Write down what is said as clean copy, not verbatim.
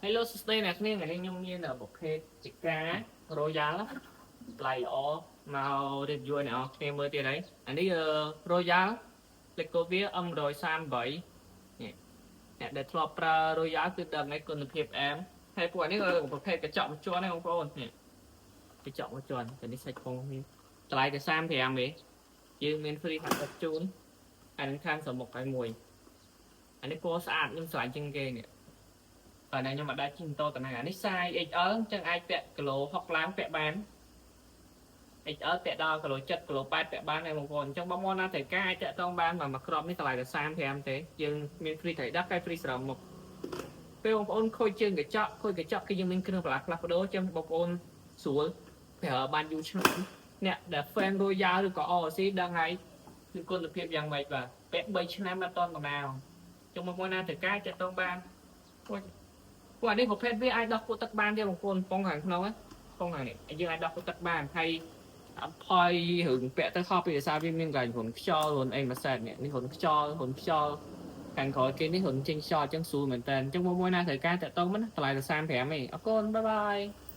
Hello សួស្តីអ្នកគ្នាថ្ងៃនេះខ្ញុំមានប្រភេទចកា Royal ថ្លៃល្អមក review ឲ្យអ្នកនរគ្នាមើលទៀតហើយអានេះ Royal លេខកូដវា M138 នេះអ្នកដែលធ្លាប់ប្រើ Royal គឺដឹងហើយគុណភាពអែមហើយពួកនេះក៏ប្រភេទកញ្ចក់មួយជាន់ដែរបងប្អូននេះកញ្ចក់មួយជាន់តែនេះសាច់ពងនេះតម្លៃតែ35ទេយើងមាន free ហាក់ដឹកជូនហើយនឹងខាងសមុកឲ្យមួយអានេះពណ៌ស្អាតខ្ញុំស្រឡាញ់ជាងគេនេះ បាទខ្ញុំអត់ដែរជិះម៉ូតូតាណាអានេះ size XL អញ្ចឹងអាចពាក់គីឡូ60ឡើងពាក់បាន XL ពាក់ដល់គីឡូ7គីឡូ8ពាក់បានដែរបងប្អូនអញ្ចឹងបងប្អូនណាត្រូវការអាចតាក់ទងបានមកមួយគ្រាប់នេះតម្លៃតែ35ទេយើងមាន free ត្រីដឹកហើយ free ស្រោមមុខពេលបងប្អូនខូចជើងកញ្ចក់ខូចកញ្ចក់គឺយើងមានគ្រឿងបន្លាស់ផ្លាស់ប្ដូរអញ្ចឹងបងប្អូនស្រួលប្រើបានយូរឆ្នាំអ្នកដែល fan Royal ឬក៏ RC ដឹងហើយគឺគុណភាពយ៉ាងម៉េចបាទពាក់3ឆ្នាំអត់តន់កណាអញ្ចឹងបងប្អូនណាត្រូវការតាក់ទងបានពួក ពួកអានេះប្រភេទវាអាចដោះគក់ទឹកបានទេបងប្អូនពងខាងក្នុងពងខាងនេះយើងអាចដោះគក់ទឹកបានហើយអត់ផយរឿងពាក់ទៅខុសពីដោយសារវាមានកន្លែងរុនខ្យល់រុនអីមួយសែតនេះនេះរុនខ្យល់រុនខ្យល់ខាងក្រោយគេនេះរុនចេញខ្យល់អញ្ចឹងស្រួលមែនតើអញ្ចឹងមួយមួយណាត្រូវការតាក់ទងមិនតម្លៃតែ35ឯងអរគុណ bye bye.